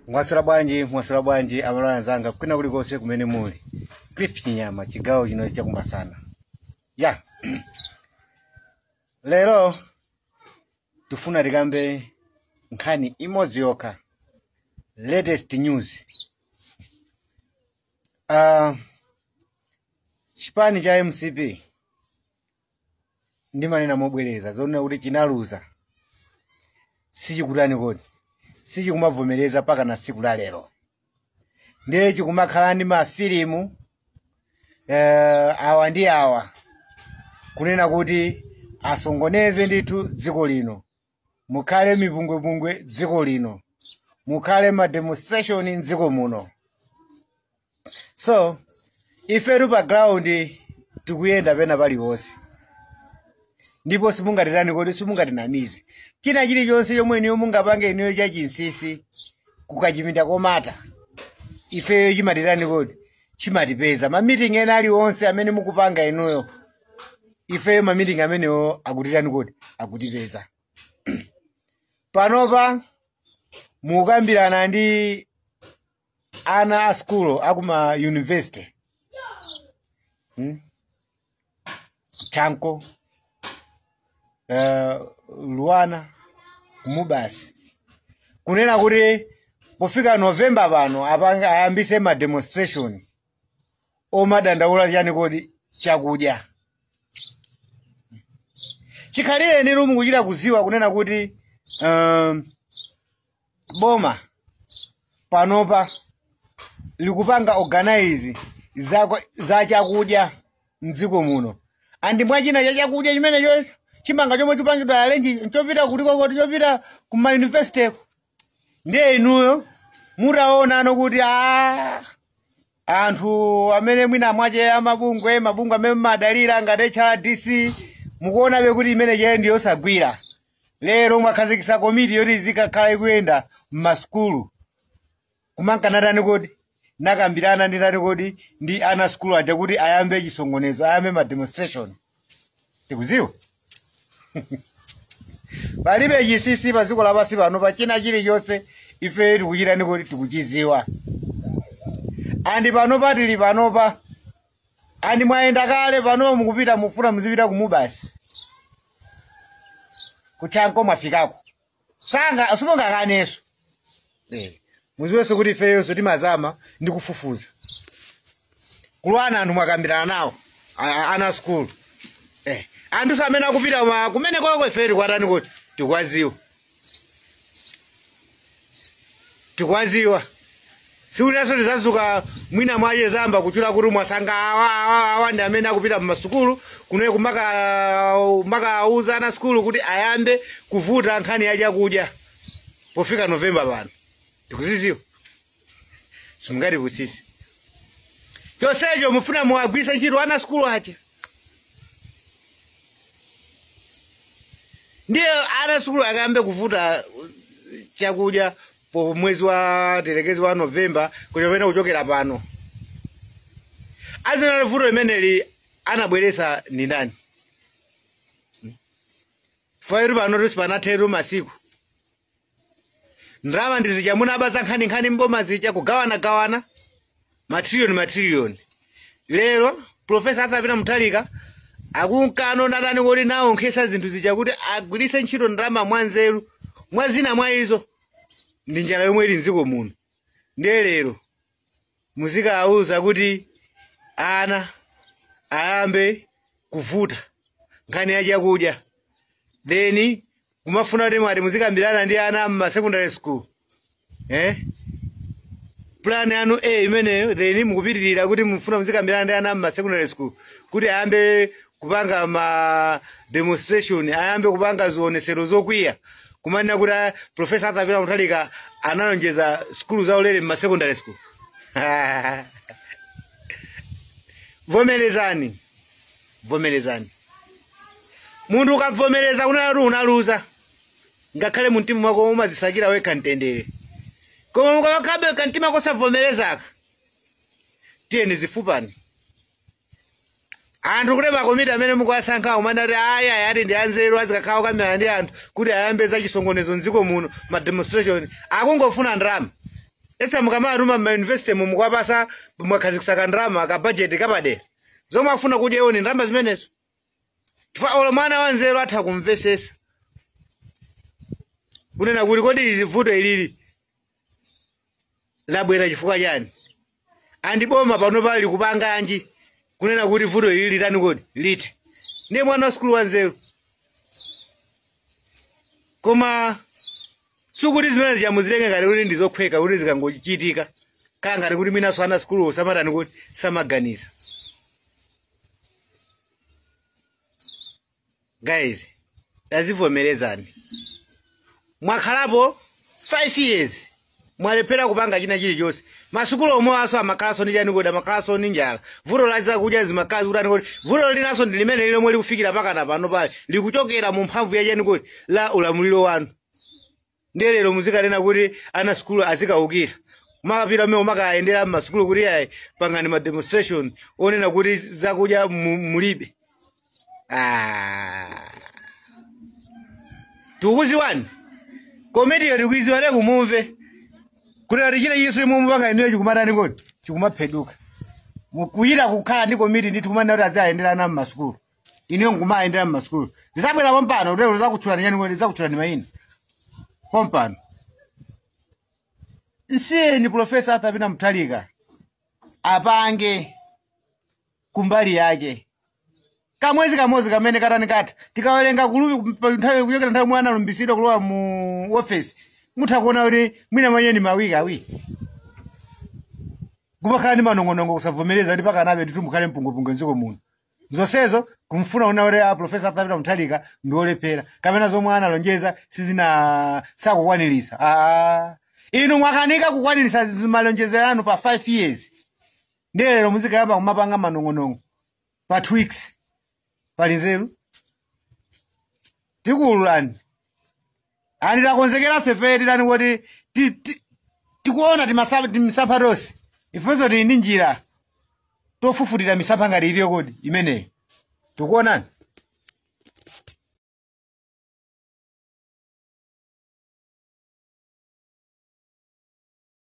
Mwaswera bwanji, mwaswera bwanji amalawi anzanga kwina kulikonse kumene muli. Cliff Chinyama, chigawo chino chakumasana. Ya. Lero tifuna tikambe nkhani imodzi yokha. Latest news. Chipani cha MCP ndimanena mobwereza zonena kuti chinaluza. Sichikutani kodi? Sichikumavomereza paka na tsiku la lero. Ndiye chikumakhala ndi mafilimu awa ndi awa kunena kuti asongoneze ndithu dziko lino, mukhale mipungwepungwe dziko lino, mukhale ma demonstration mdziko muno. So ifetu pa ground tikuyenda pena paliwonse, ndipo simungatirani kodi, simungatinamize. China chilichonse chomwe inuyo mungapange inuyo chachinsinsi kukachipinda komata, ifeyo chimatirani kodi, chimatipeza. Ma meeting ena aliwonse amene mukupanga inuyo, ifeyo ma meeting amenewo akutirani kodi, akutipeza. Panopa mukambirana ndi ana a school akuma university, Chanko, Luanar, kumubasi kunena kuti pofika November pano ayambise ma demonstration omadandaula chani kodi, chakudya. Chikhalire ninu mukuchita kuziwa kunena kuti boma panopa likupanga organize za chakudya mdziko muno, andi mwachina cha chakudya chimenecho chimanga chomwe chipangidwa arrange chopita kuti kokoti chopita kuma university. Ndiye inuyo mutaona ano kuti anthu amene mwina mwache amabungwe mabungwe amene madalira ngati HRDC mukuonabe kuti imene cheye ndi yosagwira. Lero mwakhazikitsa komiti yoti izikakhala ikuyenda m'masukulu kumankanatani kodi, nakambirana ndi tani kodi ndi ana sukulu aja kuti ayambe chisongonezo, ayambe ma demonstration. Tikuziwa palibe chinsinsi pa dziko lapansi pano, pa china chilichonse ife tikuchitani kodi, tikuchiziwa. Andi panopa tili panopa, andi mwayenda kale panopa mukupita, mufuna muzipita kumubasi kuchanko mwafikako sanga simungakaneso. Muziwenso kuti ifeyonso timazama ndi kufufuza kulwana anthu mwakambirana nawo ana school, anthu amene akupita kumene koko ife tikwatani kuti tikwaziwa, tikwaziwa. Siunaso tizazuka mwina mwaye zamba kuchula kuti mwasanga awa awa awa ndi amene akupita mmasukulu kunoye kumakauza ana sukulu kuti ayambe kuvuta nkhani ya chakudya pofika November pano. Tikuziziwa, simungati kusisi chonsecho mufuna muwagwiritse ntchito ana sukulu aja. Ndiye ana sukulu akayambe kuvuta chakudya po mwezi wa telekezi wa November kuchopena kuchokera pano. Azina vuto limeneli anabweresa ndi ndani? Fairu pano tisipanatheru masiku. Ndalama ndizija munaba nkhani nkhani mboma zija kugawana gawana matriliyoni matriliyoni. Lero Professor Arthur Peter Mutharika akunkano natani kuti nawo nkhesa zinthu zija kuti agwiritse ntchito ndalama mwanzeru mwazina mwa izo ndi njala yomwe ili mdziko muno. Ndiye lero muzikawuza kuti ana ayambe kuvuta nkhani ya chakudya, then kumafuna kuti mwati muzikambirana ndi ana ma secondary school, plan yanu A imeneyo, then mukupitirira kuti mufuna muzikambirana ndi ana ma secondary school kuti ayambe kupanga ma demonstration, ayambe kupanga zionesero zokwiya kumanena kuti Professor Arthur Peter Mutharika analonjeza skulu zaulere ma secondary school. Vomerezani, vomerezani. Munthu ukavomereza kunena kuti unaluza, ngakhale mu mtima mwako umazisakira wekha mtendere, koma mukakhabe kamtima kosavomerezaka, tiyeni zifupani. Anthu kuti makomiti amene mukuwasankha kumene kuti ayi ayi ati ndi anzeru azikakhala kukambirana ndi anthu kuti ayambe za chisongonezo mdziko muno ma demonstration akungofuna ndalama. Esa mukamatuma m'mayunivesiti mukwapasa, mwakhazikitsa kandrama ka budget kapadera, zomwe afuna kudya iwo ni ndalama zimenezo. Chifukwa olo mwana wanzeru atha kumvesesa kunena kuti kodi izi vuto ilili labwera chifukwa chani, andiboma pano pali kupanganji kunena kuti vuto ilili litani kodi lithe. Ndiye mwana wa sukulu wanzeru. Koma sukuti zimene ziyamuzilenge ngati kuti ndi zophweka kuti zikangochitika, khala ngati kuti mwinaso ana sukulu samatani kuti samaganiza. Guys, tazivomerezani, mwakhalapo 5 years mwalephera kupanga china chilichonse. Masukulu omwe aso amakhalaso ndi chani kodi, amakhalaso ndi njala, vuto la zakudya zimakhala kutani kodi. Vuto linaso ndi limene lilomwe likufikira pakana pano pale likuchokera mu mphamvu ya chani kodi la ulamuliro wanu. Ndiye lero muzikanena kuti ana sukulu azikawukira makapita amene makayendera m'masukulu kuti ayi pangani ma demonstration onena kuti zakudya mulibe. Tikukuziwani komitiyo, tikuiziwa te kumumve kuti ati china chilichonse mumupanga inuyo chikumatani kodi chikumapheduka. Kuyita kukhala ndi komiti ndithu kumanena kuti aziyayendera mmasukulu, inuyo nkumayendera mmasukulu. Zisabwera pompano kutero zakutchulani chani kodi, zakutchulani mayina pompano. Nsiyeni Profesa Arthur Peter Mutharika apange kumbali yake. Kamwezi kamodzi kamene katani katha tikawerenga nthawi kuchokera nthawi mwana alumbisidwa kulowa mu office, mutha kuona kuti mwina mwenye ni mawiki awiri kumakhala ndi manong'onong'o kusavomereza kuti pakanabe ndithu mukhale mpungwepungwe mdziko muno. Zonsezo kumfuna kuona kuti a Profesa Arthur Peter Mutharika ndi olephera kapena zomwe analonjeza sizina sakukwanirisa. Inu mwakanika kukwanirisa malonjezo anu pa 5 years, ndiye lero muzikayamba kumapanga manong'onong'o pa 2 weeks. Pali nzeru? Tikuwululani ani takonzekeranso ife titani kuti tikuona timisapha tonse ifenso tili ndi njira tofufutira misapha ngati iliyo kodi imeneyo tikuonani.